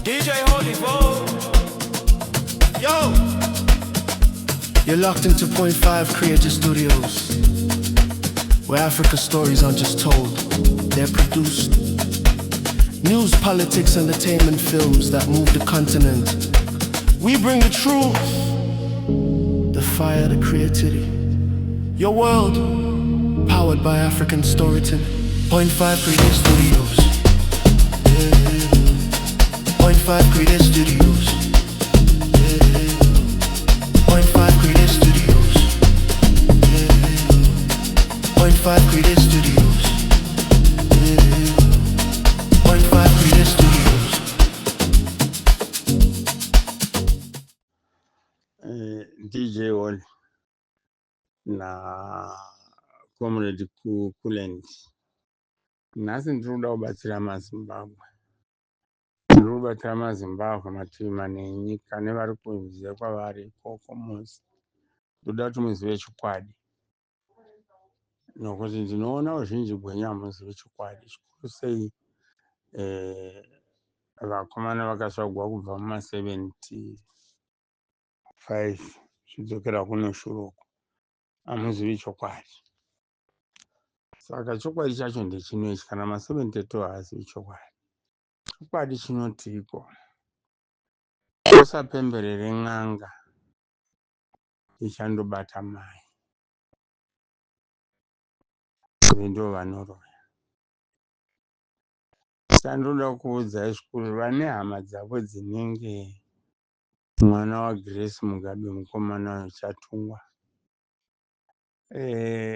DJ Holy Bo. Yo! You're locked into Point 5 Creative Studios, where Africa stories aren't just told, they're produced. News, politics, entertainment, films that move the continent. We bring the truth, the fire, the creativity. Your world, powered by African storytelling. Point 5 Creative Studios. Yeah. Point 5 Creative Studios. Yeah. Point 5 Creative Studios. Yeah. Point 5 Creative Studios. Yeah. Point 5 Creative Studios. DJ Wall na Comrade Kulend. Nhasi ndiri kuda kubatsira maZimbabwe. Ndiri kubatsira maZimbabwe mativi mana enyika nevari kunze kwavari ikoko musi. Ndoda kuti muzive chokwadi. Nokuti ndinoona uzhinji gwenyu hamuzivi chokwadi. Zvikuru sei vakomana vakasvagwa kubva muma 75 zvidzokera kunoshure uko. Hamuzivi chokwadi. Saka chokwadi chacho ndechino ichi, kana ma72 haazivi chokwadi. Chokwadi chinotiko, usapemberere n'anga ichandobata mai, ndo vanoroya. Chandoda kuudzai zvikuru, vane hama dzavo dzinenge mwana waGrace Mugabe, mukomana Chatungwa,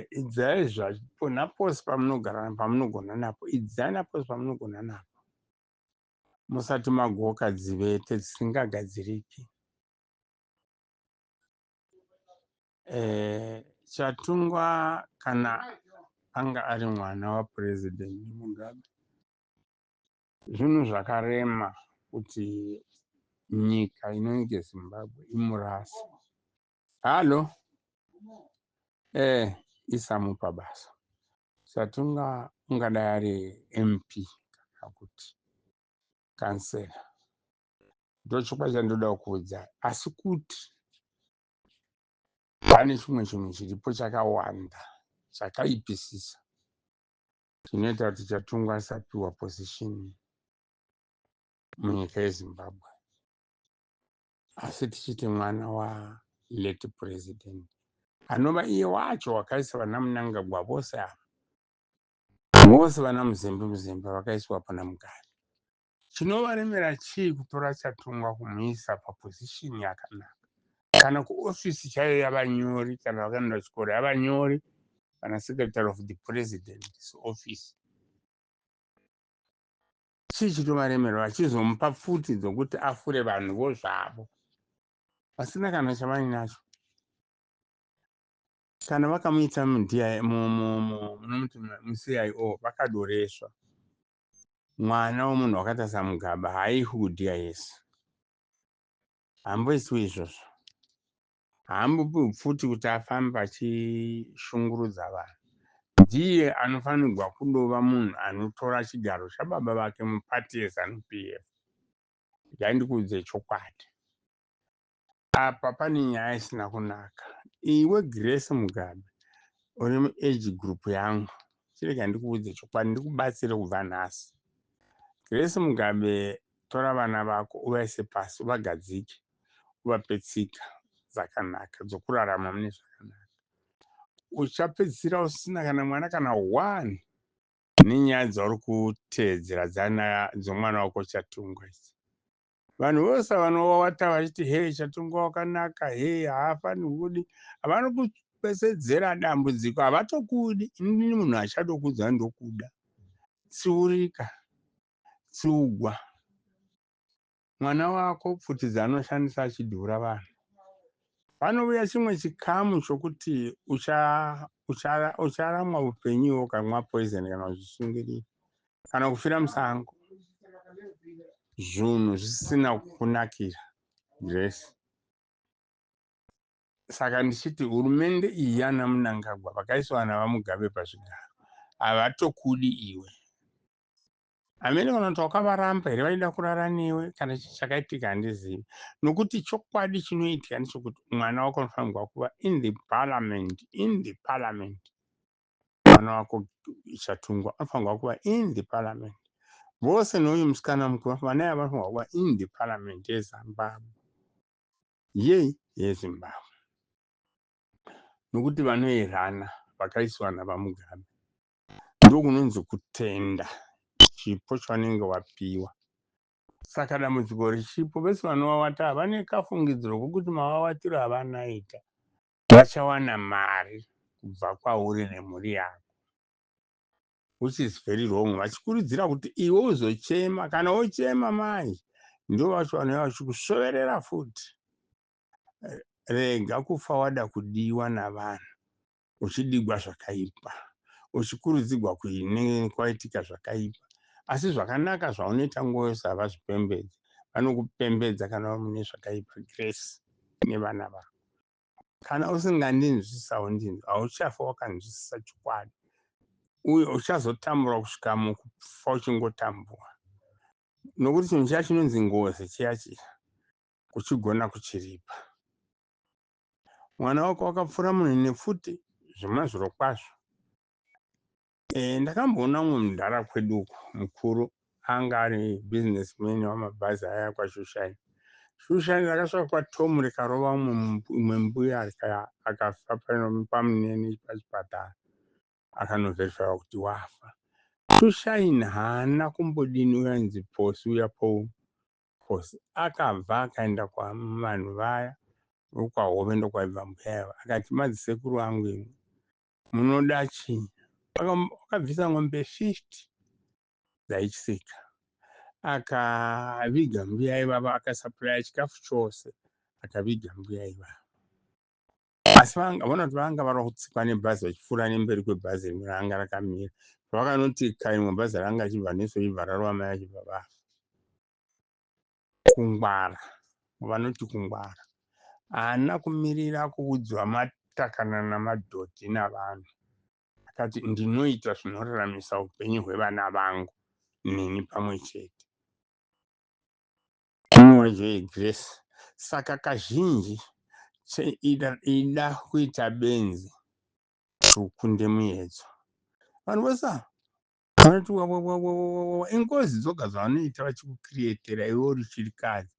idzai zvapo napose pamunogara, pamunogona napo, idzai napose pamunogona napo, musati magoka dzivete dzisingagadziriki. Chatungwa kana anga ari mwana waPurezidendi Mugabe, zvinhu zvakarema kuti nyika inonge Zimbabwe imurase. Halo, isamupa basa. Chatunga ungadai ari MP kana kuti kansela. Ndochokwadi chandoda kukuudzai. Asi kuti pane chimwe chinhu chiripo chakawanda chakaipisisa chinoita kuti Chatunga asapiwa position munyika yeZimbabwe, asi tichiti mwana walate president, anova iye wacho wakaisa vana Mnangagwa vose ava, vose vana Muzembe Muzembe vakaiswa pana Mugabe. Chinovaremera chii kutora Chatungwa kumuisa paposition yakanaka, kana kuofisi chaiyo yavanyori, kana vakaenda chikoro yavanyori, kana secretary of the president's office? Chii chinovaremera vachizomupa pfuti dzokuti afure vanhu vo zvavo vasina kana chavainacho? Kana vakamuita muCIO, vakadoresva. Mwana womunhu wakaita saMugabe haaiki kuDIS, hamboiswi izvozvo, haambopiwi pfuti kuti afambe achishungurudza vanhu. Ndiye anofanirwa kudova munhu anotora chigaro chababa vake mupati yeZANU PF. Ngandikuudze chokwadi, apa pane nyaya isina kunaka. Iwe Grace Mugabe uri muage group yangu, chirega ndikuudze chokwadi, ndikubatsire kubva nhasi. Grace Mugabe, tora vana vako uvaise pasi, uvagadzike, uvape tsika dzakanaka dzokurarama mune zvakanaka. Uchapedzisira usina kana mwana kana one nenyaya dzauri kuteedzera dzana dzomwana wako Chatungwa idzi. Vanhu vose vanovata vachiti, "He, Chatungwa wakanaka, he, haafanirwi kudi," havano kupesedzera dambudziko, havatokudi. Inini munhu achadokudza ndokuda. Tsiurika, tsiugwa mwana wako. Pfuti dzaanoshandisa achidhura vanhu, panouya chimwe chikamu chokuti ucharamwa upenyu iwe ukamwa poison kana kuzvisungirira kana kufira musango, zvinhu zvisina kukunakira, Grace. Saka ndichiti hurumende iyi yana Mnangagwa vakaiswa navaMugabe pazvigaro havatokudi iwe. Hamene kana kuti wakavaramba here vaida kurara newe kana chii chakaitika handizivi. Nokuti chokwadi chinoitika ndechekuti mwana wako anofanirwa kuva in the parliament, in the parliament. Mwana wako Chatungwa anofanirwa kuva in the parliament. Vose neuyu musikana mukuru vana ava vanofanirwa kuva in the parliament yeZimbabwe. Yei yeZimbabwe. Nokuti vanoerana vakaiswa naVaMugabe. Ndokunonzi kutenda chipo chavanenge wapiwa. Saka dambudziko richipo vese vanovawata vane kafungidziro kokuti mavawatiro avanoita vachawana mari kubva kwauri nemhuri yako, which is very wrong. Vachikurudzira kuti iwe uzochema, kana wochema manje ndo vacho vanouya vachikusvoverera futi. Rega kufa wada kudiwa navanhu uchidigwa zvakaipa, uchikurudzirwa kuine kwaitika zvakaipa, asi zvakanaka zvaunoita nguva yose havazvipembedzi. Vanokupembedza kana mune zvakaipa. Grace nevana vako, kana usingandinzwisisa haundinzwi, hauchafa wakanzwisisa chokwadi, uye uchazotambura kusvika mukufa uchingotambura, nokuti chinhu chiya chinonzi ngozi chiya chiya kuchigona kuchiripa. Mwana wako wakapfuura munhu nepfuti zvimwe zviro kwazvo. Ndakamboona mumwe mudhara kwedu uku mukuru anga ari businessman wamabhazi aya kwaShushani. Shushani rakasvika kwaTom rikarova umwe mbuya akafa pamunene pachipatara, akanovherifaiwa kuti wafa. Shushaini haana kumbodini, uya ainzi Posi uya, Paul Posi, akabva akaenda kwavanhu vaya vokwaHove, ndokwaibva mbuya ava, akati, "Madzisekuru angu imwe munoda chii?" Vakabvisa ng'ombe 50 dzaichisika, akaviga mbuya ivava, akasapuraya chikafu chose, akaviga mbuya ivava. Asi vaona kuti vanga vari kutsikwa nebhazi vachipfuura nemberi kwebhazi rimwe ranga rakamira. Pavakanoti rimwe bhazi ranga achibva neso ibva rarova mai achibva vafa. Kungwara, vanoti kungwara, haana kumirira kuudzwa matakana namadhodhi navanhu. Akati, "Ndinoita zvinoraramisa upenyu hwevana vangu neni pamwe chete." Joy Grace, saka kazhinji ida kuita benzi ukunde muedzo. Vanhu vose vanoti wawawawawawa ingozi dzoga dzavanoita vachikukirietera iwe uri chirikadzi.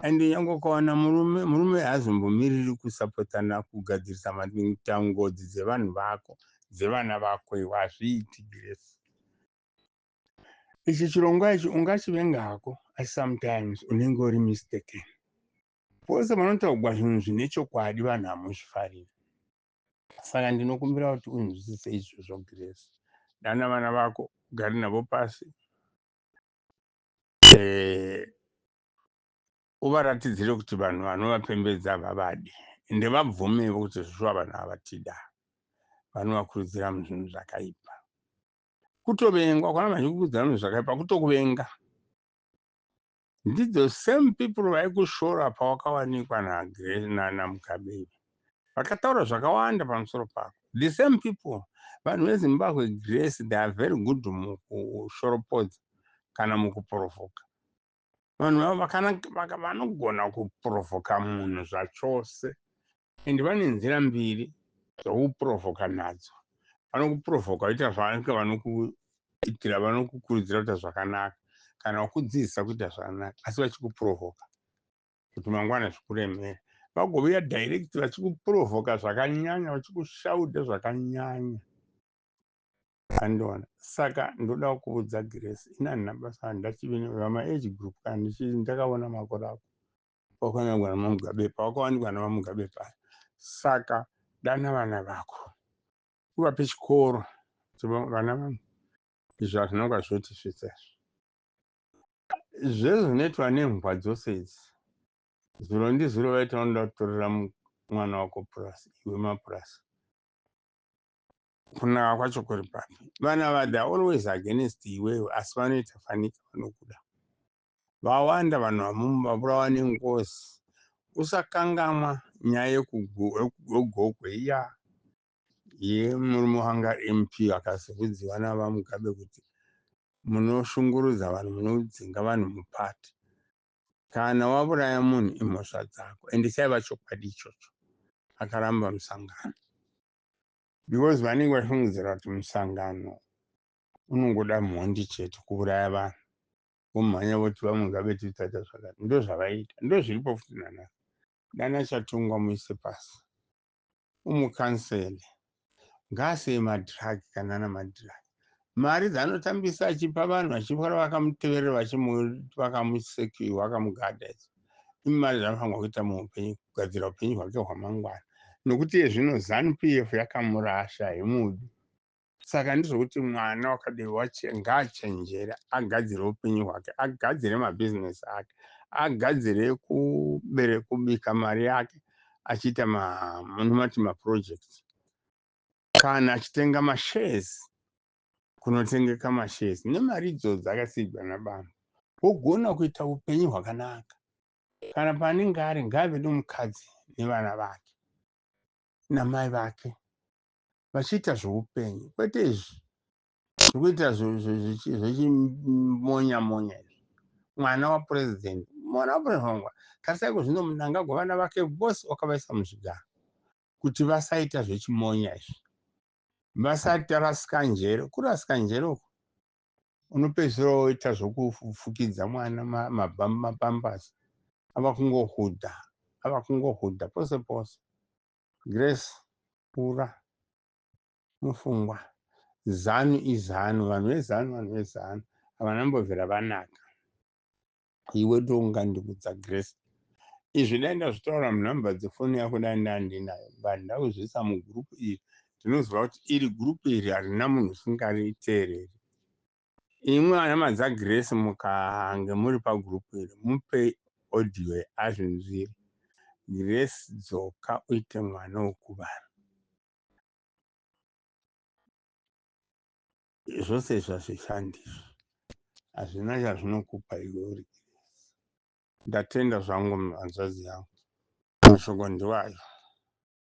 Ende nyange ukawana murume, murume haazombomiriri kusapotana kugadzirisa ngozi dzevanhu vako, dzevana vako iwe, hazviiti. Grace, ichi chirongwa ichi ungachivenga hako, asi sometimes unenge uri mistaken. Pose panotaurwa zvinhu zvine chokwadi vanhu hamuzvifariri. Saka ndinokumbira kuti unzwisise izvozvo. Grace, dana vana vako, ugare navo pasi, uvaratidzire kuti vanhu vanovapembedza havavadi, ende vabvumevo kuti zvishuwa vanhu havatida, vanovakurudzira muzvinhu zvakaipa. Kutovengwa kwana vachikurudzira muzvinhu zvakaipa, kutokuvenga. Ndidzo same people vaikushora pawakawanikwa naMugabe, vakataura zvakawanda pamusoro pako. The same people. Vanhu veZimbabwe, Grace, they are very good mukushoropodza kana mukuprovoka. Vanhu ava vanogona kuprovoka munhu zvachose, ende vane nzira mbiri dzokuprovoka nadzo. Vanokuprovoka vaita zvavanenge vanokuitira, vanokukurudzira kuita zvakanaka kana kukudzidzisa kuita zvakanaka, asi vachikuprovoka kuti mangwana zvikuremera. Vagovuya direct vachikuprovoka zvakanyanya, vachikushaudha zvakanyanya, andiona. Saka ndoda kuudza Grace, ini handina basa, handachivi vamaage group. Kana ndakaona makore ako pawakawanikwa namaMugabe, pawakawanikwa navaMugabe paya. Saka dana vana vako, uvape chikoro. Vana vangu, izvo hazvina zvotisvitsa izvi zvezvo zvinoitwa nembwa dzose idzi. Zuro ndizuro vaita vanoda kutorera mwana wako purasi, iwe mapurasi. Kunaka kwacho kuri papi? Vana va they are always against iwewe, asi vanoita fanika vanokuda. Vawanda vanhu vaburawa nengozi. Usakangamwa nyaya yegogwe iya yemurume wanga MP akazokudziwa navaMugabe kuti Munoshungurudza vanhu, munodzinga vanhu mupati. Kana wauraya munhu imhosva dzako, ende chaiva chokwadi ichocho. Akaramba musangano because vanenge vachifungidzira kuti musangano unongoda mhondi chete, kuuraya vanhu, vomhanya voti vaMugabe titaita zvakati. Ndozvavaiita, ndozviripo futi nanhasi. Dana Chatungwa muise pasi, umukansele, ngaasiye madrug kana ana madrug. Mari dzaanotambisa achipa vanhu vachifara vakamuteverera, vakamusekiwa, vakamugada, idzo imari dzanofanirwa kuita muupenyu, kugadzira upenyu hwake hwamangwana, nokuti iye zvino ZANU PF yakamurasha, haimudi. Saka ndizvokuti mwana wakadai ngaachenjere, agadzire upenyu hwake, agadzire mabhizinesi ake, agadzire kubika mari yake achiita munomati maprojects, kana achitenga mashares kunotengeka mashares nemari idzodzo akasiigwa nabambo, wogona kuita upenyu hwakanaka. Kana paanenge ari, ngaave nomukadzi nevana vake namai vake vachiita zveupenyu, kwete izvi zvekuita zvechimonya monya izvi. Mwana wapurezidendi, mwana wapurezidendi, tarisai kuzvino Mnangagwa, vana vake vose wakavaisa muzvigaro kuti vasaita zvechimonya izvi, vasati rasika njere. Kurasika njere uku unopedzisira woita zvokufukidza mwana mapambasi, ava kungohudha, ava kungohudha pose pose. Grace, pura mufungwa. Zanu izanu, vanhu vezanu, vanhu vezanu havana mbobvira vanaka. Iwe ndoungandikudza Grace, izvi dai ndazvitaura munhamba dzefoni yako, dai ndandinayo, but ndakuzviisa mugurupu iri. Ndinoziva kuti iri gurupu iri harina munhu usingariteereri. Imwe hama dzaGrace, mukange muri pagurupu iri, mupe audio azvinzwire. Grace, dzoka uite mwana wekuvanhu. Zvose izvi hazvishandi izvi, hazvina chazvinokupa iwe uri Grace. Ndatenda zvangu, hanzvadzi yangu, mashoko ndiwayo.